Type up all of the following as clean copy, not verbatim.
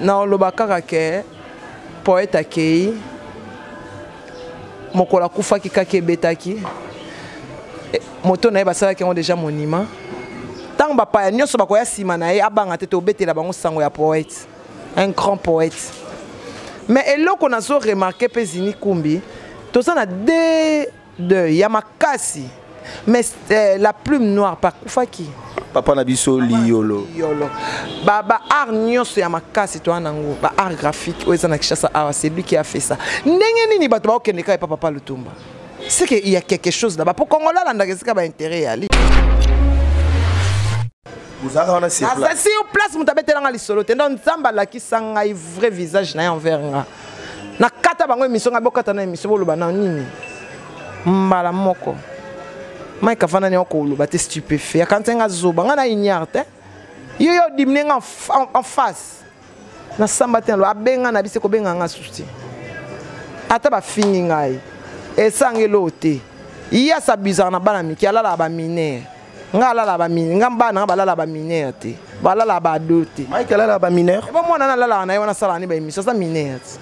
Naoloba kaka ke poète akei, mokolo akufaki kaka ebetaki moto na ye, basalaki yango déjà monument. Ntango bapaya nyonso bakoya nsima na ye, abanga te, tobetela bango sango ya poète, un grand poète. Mais eloko nazo remarquer mpe, Zini Kumbi, toza na deux deuil ya makasi. Mais la plume noire pakufaki. Papa na biso Liyolo. Liyolo, ba ba art nyonso ya makasi toa nango, ba art graphique oyo eza na Kinshasa awa, c'est lui qui a fait ça. Ndenge nini bato bakokende kaka epa papa Lutumba? C'est que il y a quelque chose là-bas po Congolais alandaka esika baintérêt yali. Ozalaka wana sur place? Sur place, moto abetelanga lisolo te. Donc Nzambe alakisa ngai vrai visage na ye envers nga. Nakata bango émission, ngai bokata na émission, boloba na nini mbala moko. Mike afandani, akoloba te, stupéfait, akanisi nga zoba. Ngai na ignare te, yo yo odimine nga en face. Nasamba te, nalo abenga na biso, kobenga nga susi, ata bafingi ngai esanga eloo te. Ye asabizaka na bana mike, alalaka baminere, nga alala baminere, nga bana nga balala baminere te, balala bado te. Mike alalaka baminere? Bo mwana na alalaka na ye wana, asalaka ni baémission, aza minere te.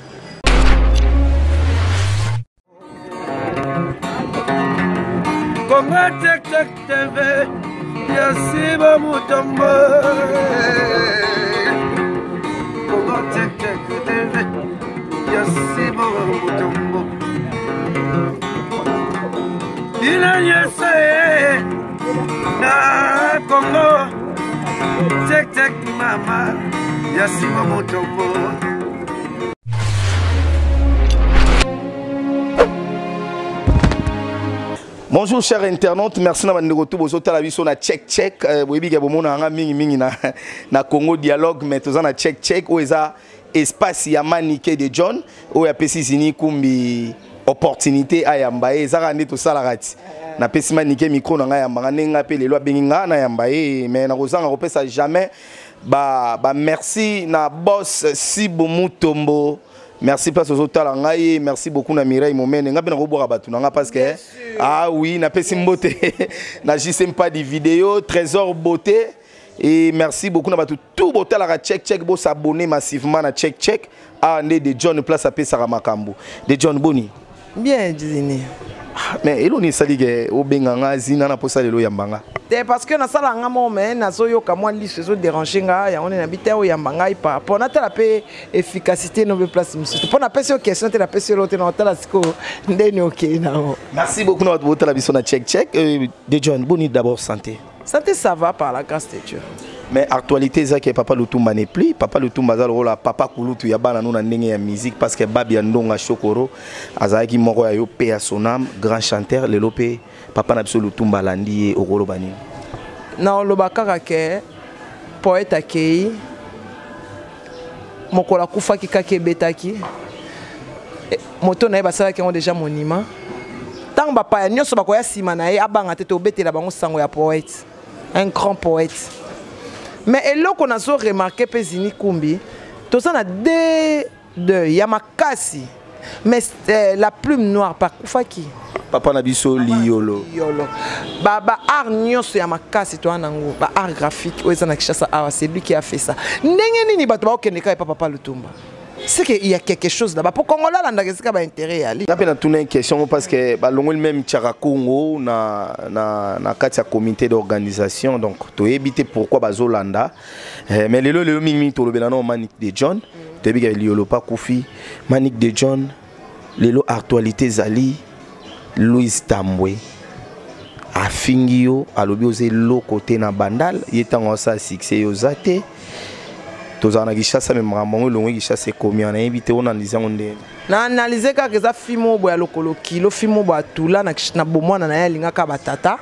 Kongo Tek Tek TV ya Siba Mutombo. Kongo Tek Tek TV ya Siba Mutombo. Bino nyonso ye na Kongo Tek Tek, mama ya Siba Mutombo. Bonjour chers internautes, merci na bandeko tout bozotala biso na Check Check. Boyebi ke bomona nga mingi mingi na Congo Dialogue, mais toza na Check Check oyo eza espace ya Manike de John oyo apesi Zini Kumbi opportunité ayamba ye. Ezaka nde tosalaka ti napesi Manike micro na ngai, yambanga ndenge ngai mpe lelo abengi ngai nayamba ye. Mais nakozanga kopesa jamais ba merci na boss Sibo Mutombo. Merci place ozotala ngai. Merci beaucoup na Mireille Momene. Ngai mpe nakobwaka bato na ngai parce que, ah oui, napesi mbote na JC Mpadi vidéo, Trésor Beauté, et merci beaucoup na bato tout botalaka Check Check. Bosabonner massivement na Check Check. Ah, nde de John place apesaka makambo. De John, boni? Bien, Zini. Mais eloni esali ke obenga nga Zina na posa lelo oyamba nga? Te, parce que nasala nga mo, me nazoyoka mwa liso ezodéranger nga. Yango nde nabi te oyamba ngai par rapport natala mpe efficacité no mpe place mosusu, mpo napesi yo question te, napesi yo te, na otala sikoyo ndeni okei nango. Merci beaucoup na bato botala biso na Check Check. De John, boni d'abord santé? Santé, ça va, par la grâce de Dieu. Mais actualité eza ke papa Lutumba n'est plus. Papa Lutumba aza lokola papa kulutu ya bana no na ndenge ya musique, parce que Babi ya Ndonga Shokoro azalaki moko ya yo pe ya sonam, grand chanteur. Lelo mpe papa na biso Lutumba alandi ye, okoloba nini? Naoloba kaka ke poète akei, mokolo akufaki kaka ebetaki moto na ye, basalaki yango déjà monument. Ntango bapaya nyonso bakoya nsima na ye, abanga te, tobetela bango sango ya poète, un grand poète. Mais eloko nazo remarquer mpe, Zini Kumbi, toza na deux deuil ya makasi. Mais la plume noire pakufaki. Papa na biso Liyolo. Liyolo, ba ba art nyonso ya makasi toa nango, ba art graphique oyo eza na Kinshasa awa, c'est lui qui a fait ça. Ndenge nini bato bakokende kaka epa papa Lutumba? C'est que il y a quelque chose là-bas po Congolais alandaka esika baintérêt yali. Nga mpe natuna une question parce que balongoli même Tiaka Congo na kati ya comité d'organisation, donc toyebi te pourquoi bazolanda. Mais lelo mingimingi tolobela nao Manik de John. Toyebi ka Liyolo pa kufi. Manik de John, lelo actualité ezali Louise Tambwe afingi yo, alobi oza eloko te na Bandal. Ye ntango asala succès, yo oza te. Tozala na Kinshasa, me makambo yango elongwe Kinshasa, ekomi wana, nayebi te oanalyse yango ndenge. Na analyse kaka, eza film oyo boye ya lokolo kilo, film oyo boye atula na bomwana na ye, alingaka batata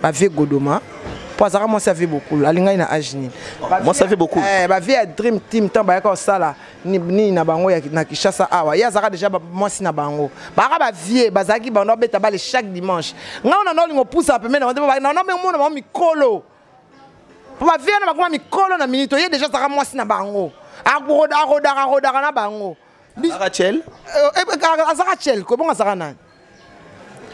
bavie Godoma, mpo azalaka mwasi avie Bokulu. Alingaki na age nini? Mwasi avie Bokulu. Bavie ya Dream Team, ntango bayaka kosala nini na bango na Kinshasa awa, ye azalaka déjà mwasi na bango. Bayaka bavie, bazalaki bando babeta bale chaque dimanche. Ngai wana naolinga opusa pembeni na bango, naomona bango mikolo, po bavie wana bakoma mikolo na minute. Ye déjà azalaka mwasi na bango, arodaka arodaka na bango. Rachel. Azalaka chel kobongo, azalaka nani?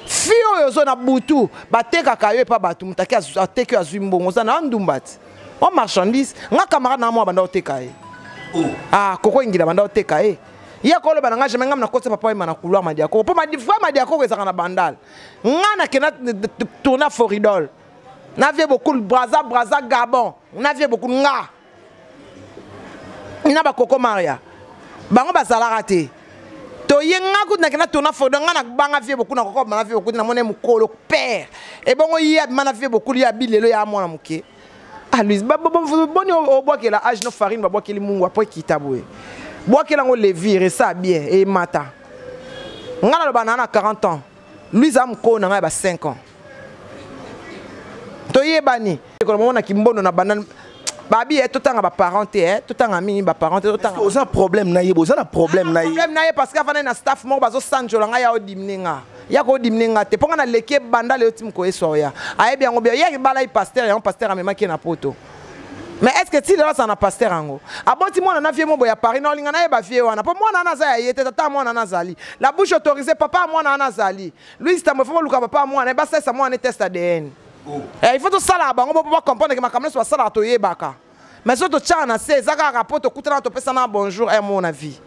Fi oyo ozo na butu batekaka yo epa bato, moto ake ateki yo, azwi mbongo, oza na ndumba ti wa marchandise. Nga camarade na mwa banda oteka ye. Oh. Ah, koko ingila banda oteka ye. Ye akoloba na nga jamais nga nakotisa papa wemba na couloir madiakoko mpo vrai madiakoko ezalaka na bandal. Nga nakenda tourna Foridol. Na vie beaucoup Braza Braza Gabon. Na vie beaucoup nga. Na ba koko Maria. Bango bazalaka te. Toye nga kutu nakenda tourna Foridol nga na banga vie beaucoup na koko na vie beaucoup na mona mukolo père. Ebongo ye abima na vie beaucoup ya bilelo ya mwana muke. Ah Louise, boni obwakela age no farine babwakeli mungu apres kita boye. Bwakela ngo levure esa bien emata. Nga naloba na na 40 ans. Louise amukolo na ngai ba 5 ans. Toyebani. Ekolo mona kimbondo na banane babi eh, totanga baparent te eh, totanga mingi baparent te totanga oza problème na ye boza na problème na ye problème na ye parce que avandai na staff moko bazosanjola ngai ya odimine nga ya kodimine nga te mpo nga naleki ebanda lelo ti moko eswa oya ayebi yango bien ye ebalai pasteur yango pasteur amemaki ye na poto. Mais est ce que ti lelo azala na pasteur yango aboti mwana na vie mobo ya Paris na olinga nayeba vie wana mpo mwana wana aza ya ye te, tata ya mwana wana azali la bouche autorisée, papa ya mwana wana azali Louise Tambo, faut boluka papa ya mwana basalisa mwana test ADN. Oh. Eh, il faut tosalaka bango mpo bacomprendre ke makambo nyonso basalaka toyebaka, mais soki totyaka na se eza kaka po tokutana topesana bonjour mo na vie.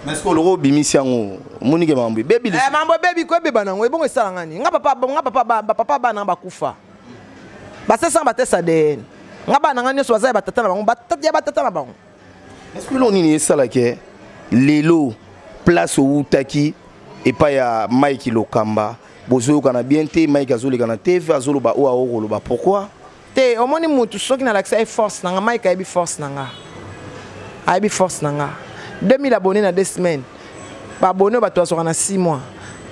Mais est-ce que oloko obimisi yango omonike makambo ebebi? Eh, mambo ebebi ko ebeba nango ebongo esalanga nini? Nga papa, nga papa, bapapa bana bakufa basesanga batest ADN, nga bana nga nyonso baza ya batata na bango, ya batata na bango. Est-ce que eloko nini esalaka lelo place outaki epai ya Mike Lokamba bozoyokana bien te? Mike azoleka na TV, azoloba oyo aokoloba, pourquoi? Te, omoni mutu soki nalakisa ye force na nga, Mike ayebi force na nga, ayebi force na nga. 2000 abonnés na 2 semaines, baabonné oyo bato bazwaka na 6 mois,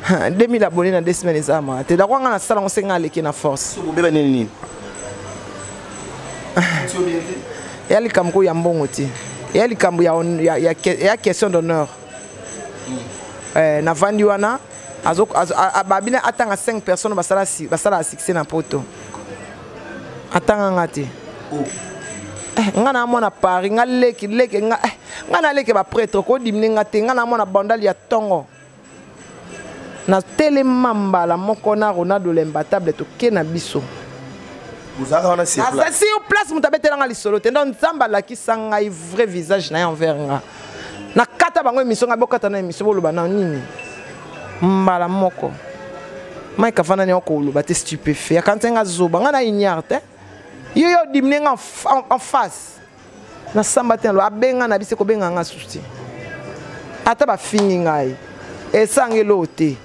2000 abonnés na 2 semaines eza maka te. Dakwa nga nasala ngo se nga aleki na force. Bobeba nini nini? Eya likambo koyo ya mbongo te, eya likambo ya question d'honneur. Eh, navandi wana babina atanga 5 personnes basala basala succès na poto, atanga nga te. Eh, nga na mwana Paris, nga leki leki nga, eh, nga na leki baprêtre kodimine nga te. Nga na mwana bandali ya ntongo natelema mbala moko na Ronaldo l'imbattable, toke na biso. Bozalaka wana sur place? Sur place, moto abetelanga lisolo te. Donc Nzambe alakisa ngai vrai visage na ye envers nga. Nakata bango émission, ngai bokata na émission, boloba na nini mbala moko. Mike avandani akoloba te, stupéfait, akanisi nga zoba, nga na ignare te. Yo yo odimine nga en face, nasamba te, naloba abenga na biso kobenga nga susi, ata bafingi ngai esanga eloko te.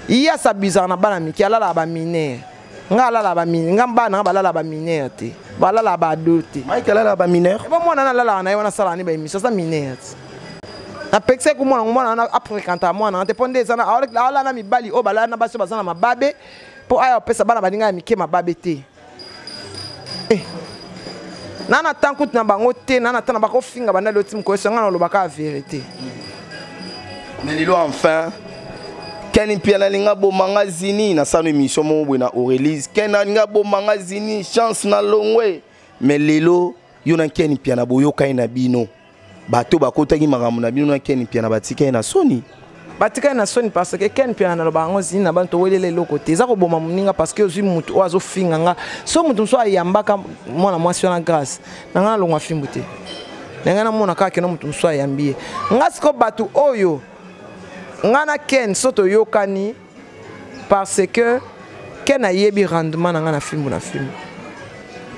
Ye asabizaka na bana mike, alalaka baminere, nga alalaka baminere, nga bana nga balalaka baminere te, balalaka baado te. Mike alalaka baminere? Bo mwana wana alalaka na ye wana, asalaka ni baémission, aza minere te. Napekisaki ku mwana mwana wana afréquenta mwana wana te, mpo nde eza alala na mibali oyo balala na basi oyo baza na mababe, mpo aya kopesa bana baninga ya mike mababe te. Eh. Na na tan kutu na bango te, na na tan na bakofinga banda loti mokoyeso, nga nalobaka ya vérité. Mais lelo enfin Ken Mpiana alinga bomanga zini, nasala émission moko boye na Aurélise, Ken alinga bomanga zini chance na longwe. Mais lelo yo na Ken Mpiana boyokani na bino, bato bakotaki makambo na bino na Ken Mpiana batikaki na soni. Batikali na soni parce que Ken Mpiana, naloba yango zini na bantu, towelela eloko te, eza koboma moninga parce que ozwi motu oyo azofinga nga. So motu mosusu ayambaka mwana mwasi wana grâce na ngai, nalongwa fimbu te na ngai, namona kaka keno motu mosusu ayambi ye. Nga siko bato oyo nga na Ken so toyokani parce que Ken ayebi rendement na ngai na fimbu na fimbu.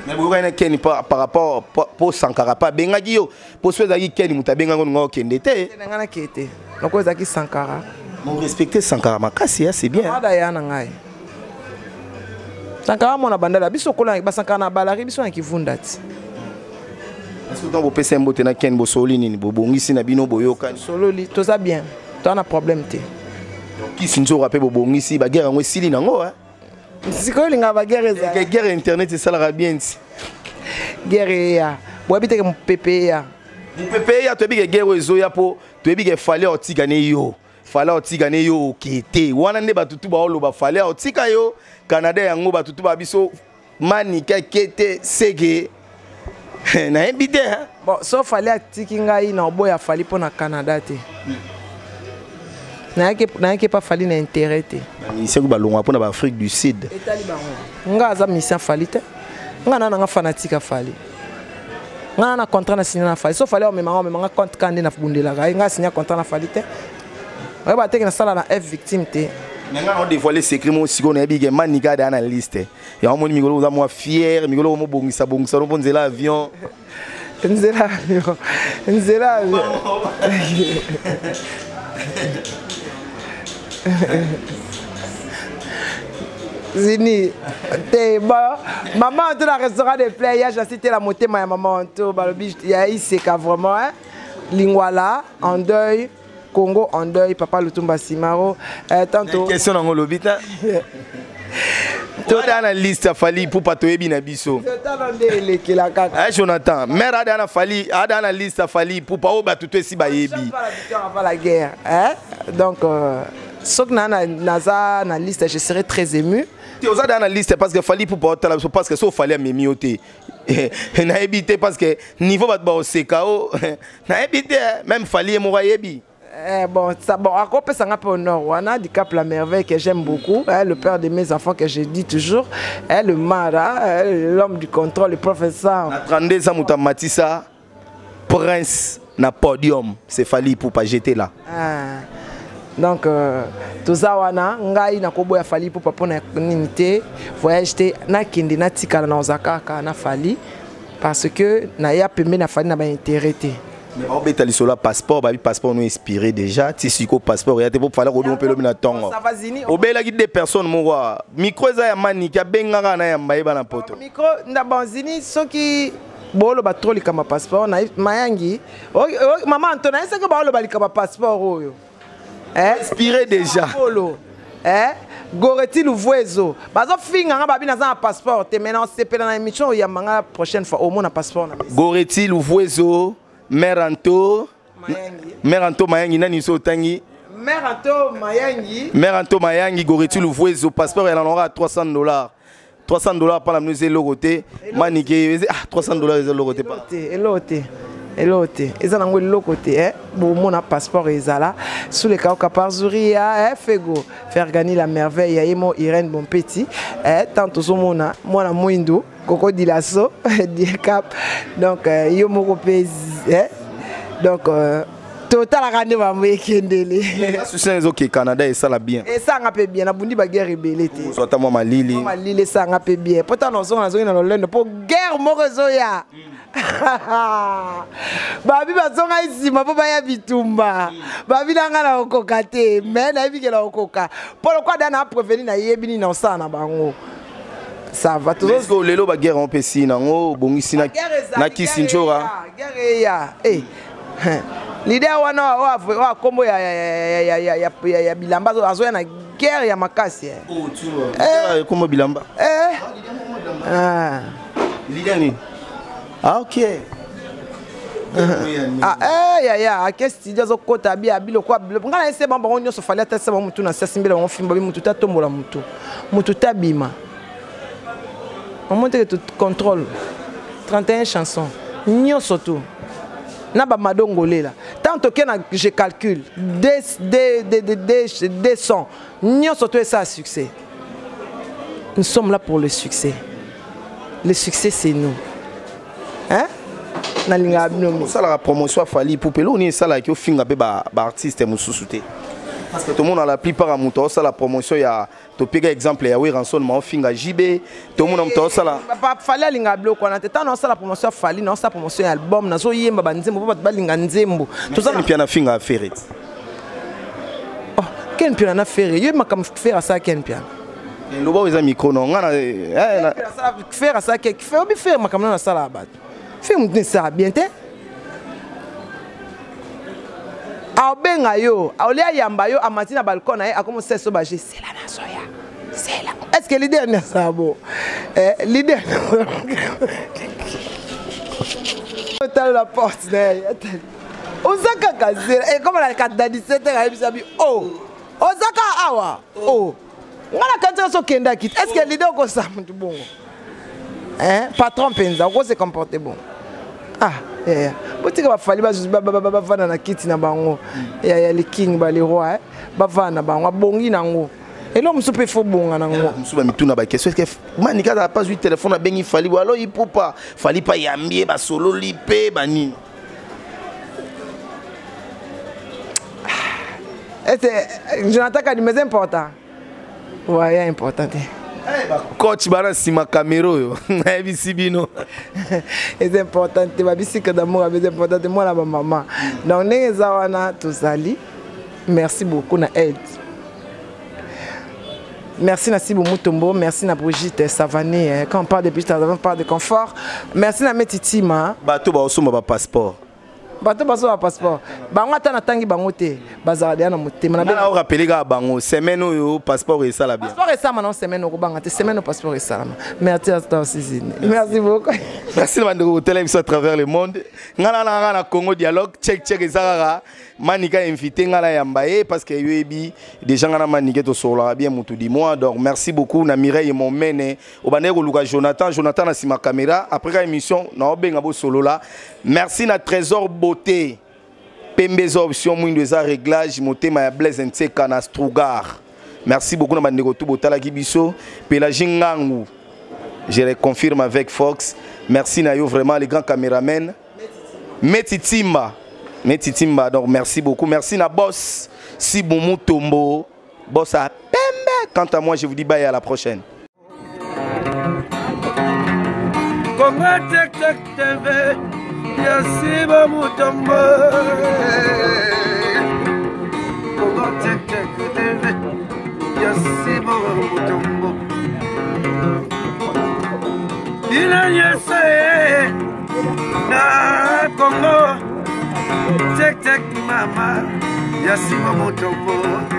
Mais boyokani na Ken par rapport po Sankara mpe abengaki yo, po so ezalaki Ken moto abengaki oninga okende te? Na ngai nakee te, loko ezalaki Sankara. Bon, respecter Sankara makasi ya, c'est bien. Ada ya na ngai Sankara mwana bandala biso kola basankara na balari biso na kivunda ti. Est-ce que ntango bopesa ye mbote na Ken, bosoli nini, bobongisi na bino, boyokani? Sololi, toza bien, toza na problème te. Kisi nzoka mpe bobongisi baguerre yango esili nango, hein? Sikoyo olingaka baguerre ezala? Guerre internet esalaka bien ti. Guerre eya, boyebi teke mopepe eya. Mopepe eya, toyebi ke guerre oyo ezoya mpo toyebi ke Fally otika ne yo, Fally otika ne yo oke te. Wana nde bato tu baoloba Fally otika yo Canada, yango bato tu ba biso Manike ake te seke nayebi te, hein? Bon, so Fally atiki ngai na oboya Fally mpo na Canada te, nayaki epa Fally na intérêt te. Bamusicien balongwa mpona baAfrique du Sud. Etali bango, nga aza musicien Fally te, nga na nanga fanatique ya Fally. Nga na contrat na signé na Fally. So Fally omemanga omemanga compte kande na bundelaka. Ye nga signé contrat na Fally te. Oyeba te ke nasala na F victime te. Mais nga na dévoiler secret mo sikoyo nayebi ke Manika ada na liste. Yango moni mikolo oza mwa fier, mikolo omobongisa bongisa no mpo nzela avion. Nzela avion. Nzela avion. Zini te ba maman anto na restaurant de play ya jasi te la motema ya maman anto balobi ya iseka vraiment hein lingwala en deuil Congo en deuil papa Lutumba Simaro tantôt question nango lobi ta toda na liste ya Fally Ipupa toyebi na biso totala nde elekela kaka eh Jonathan mère ada na Fally ada na liste ya Fally Ipupa oyo bato to esi bayebi avant la guerre hein donc soki na naza na liste, je serais très ému. Te, oza da na liste parce que Fally Ipupa otala biso, parce que so Fally amemi yo te, nayebi te, parce que niveau bato baoseka o, nayebi te, même Fally ye moko ayebi. Eh, bon, ça, bon, akopesa nga mpe honneur wana Dicap la merveille que j'aime beaucoup, hein, le père de mes enfants que je dis toujours, hein, le mara, hein, l'homme du contrôle, le professeur. Na 32 ans, moto amatisa Prince na podium, c'est Fally Ipupa, j'étais là. Ah. Donc toza wana, ngai nakoboya Fally Ipupa mpona nini te, voyage te, nakende natikala na oza kaka na Fally parce que naya pembe na Fally na baintérêt te. Mais baobeta lisolo ya passeport, babi passeport no expiré déjà, ti siko passeport ya te po Fally akobi mpe lobi na ntongo. Ça va, Zini. Obelaki deux personnes moko awa. Micro eza ya Maniki, abengaka na yamba yeba na poto. Micro na banzini soki boloba trop likambo ya passeport na Mayangi, mama Anto na ye, soki baoloba likambo ya passeport oyo, eh? Expiré déjà. Polo, eh? Goreti Luvuezo bazofinga nga, babi naza na passeport te, mais naosepela na émission oyamba nga prochaine fois, omona passeport na mesa. Goreti Luvuezo, mère Anto. Mayangi. Mère Anto Mayangi, nani so otangi? Mère Anto Mayangi. Mère Anto Mayangi, Goreti Luvuezo, passeport elanga 300 dollars, 300 dollars mpona bino eza eloko te. Manike, ah, 300 dollars eza eloko te pa. Te, eloko te, eloko te, eza nango eloko te, eh? Bomona passeport ezala sous le kauka par Zuria, eh? Fego Fergani la merveille ya ye mo Irène Bompeti, eh? Tant tozomona mwana mwindu Koko Dilaso Diecap, donc yo moko mpe, eh? Donc totalaka nde bambo ekendele. Susi ezoke Canada esala bien. Esanga mpe bien, nabundi baguerre ebele te. Ozwa ata mwa malili. Mwa malili esanga mpe bien, mpo ntango nazonga, nazongi na lolendo mpo guerre moko ezoya. Babi bazongai nsima mpo baya bitumba, babi na ngai na kokoka te, mais nayebi ke na kokoka mpo lokwa da na préveni, nayebi nini na kosala na bango, ça va. Tozo lelo baguerre yango mpe si nango obongisi na kisi njora. Guerre eya, eh. Leader wana oyo akombo ya bilamba azoya na guerre ya makasi, eh. Kombo bilamba? Eh. Ah. Leader nini? Ah, ok. Ah, eh, yaya ake studio, azokota abi abi lokwa ngai na ese bango bango nyonso. Fally atasa bango mutu na se, asimbela bango fimbo, abi mutu te atombola mutu, mutu te abima. Omoni teke to contrôle 31 chansons nyonso tu na bamadongolela. Tant toke na je calcule deux sons nyonso to esa succès. Nous sommes là pour le succès, le succès c'est nous, hein. Nalingaka bino mingi. Osalaka promotion ya Fally Ipupa, eloko nini esalaki ofinga mpe baartiste mosusu te? Parce que tomona la plupart ya moto aosala promotion ya, topeka exemple ya Werrason, ma ofinga JB, tomona moto aosala. Fally alingaka biloko wana te. Ntango naosala promotion ya Fally, naosala promotion ya album, nazoyemba banzembo mpo bato balinga nzembo. Toza mpia na finga ya Ferre. Oh, Ken Mpiana na Ferre, ye makambo Ferre asala Ken Mpiana. Loba oyo eza micro no nga na. Ferre asalaki Ferre, obi Ferre makambo nano asalaka bato. Ferre motu esala bien te, aobenga yo olia ayamba yo, amati na balcon na ye, akomosala so baje sela nazoya sela. Est ce que leader ni asala bo, leader otala la porte na ye, oza kaka zela ekoma na kata 17 heures, ayebisa bi o oza kaka awa o nga na kati nyonso okendaki. Est ce que leader okosala motu bongo, hein? Patron mpenza okose comporte bongo? Ah yaya, botika baFally bavanda na kiti na bango ya le king, bale roi, bavanda na bango, abongi nango. Eloko mosusu mpe fo bonga nango. Mosusu bamituna baquestion, est-ce que Manika azala pas zwi telefone abengi Fally bo alo Ipupa, Fally mpe ayambi ye, basololi mpe banini? Ete Jonathan Kadima eza important, ouais, ya important te. Coach bana nsima kamera oyo nayebisi bino. Eza important te, babisika d'amour eza important te, mwana bamama. Donc ndenge eza wana, tozali. Merci beaucoup na aide, merci na Sibo Mutombo, merci na Brigitte Savané. Quand on parle de Brigitte Savané, on parle de confort. Merci na Meti Tima. Bato baosomba bapasseport. Bato bazwa bapasseport, bango ata natangi bango te, bazala deya na motema. Na orappeler kaka bango, semaine oyo passeport esala bien. Passeport esalama na semaine, okobanga te, semaine oyo passeport esalama. Merci à toi Sisine, merci beaucoup. Merci na bandeko kotala biso à travers le monde. Ngai na kaka na Congo Dialogue, check check, eza kaka Manika invité ngai na yamba ye, parce que yoyebi déjà ngai na Manike tosololaka bien mutu du mois. Donc merci beaucoup na Mireille Momene, obandaki koluka Jonathan, Jonathan na nsima caméra. Après ka émission naobenga bosolola. Merci na Trésor Beauté, pembe eza option, mwindo eza réglage, motema ya Blaise Ntseka na Strugar. Merci beaucoup na bandeko tu botalaki biso. Pélagie Ngangu, je le confirme avec Fox, merci na yo vraiment, les grands caméramen Meti Timba, Meti Timba. Donc merci beaucoup, merci na boss Sibu Mutombo, boss à pembe. Quant à moi, je vous dis bye, à la prochaine. Congo Tek Tek TV ya Siba Mutombo, Congo Tek Tek TV ya Siba Mutombo, bino nyonso ye na Congo Tek Tek, mama ya Siba Mutombo.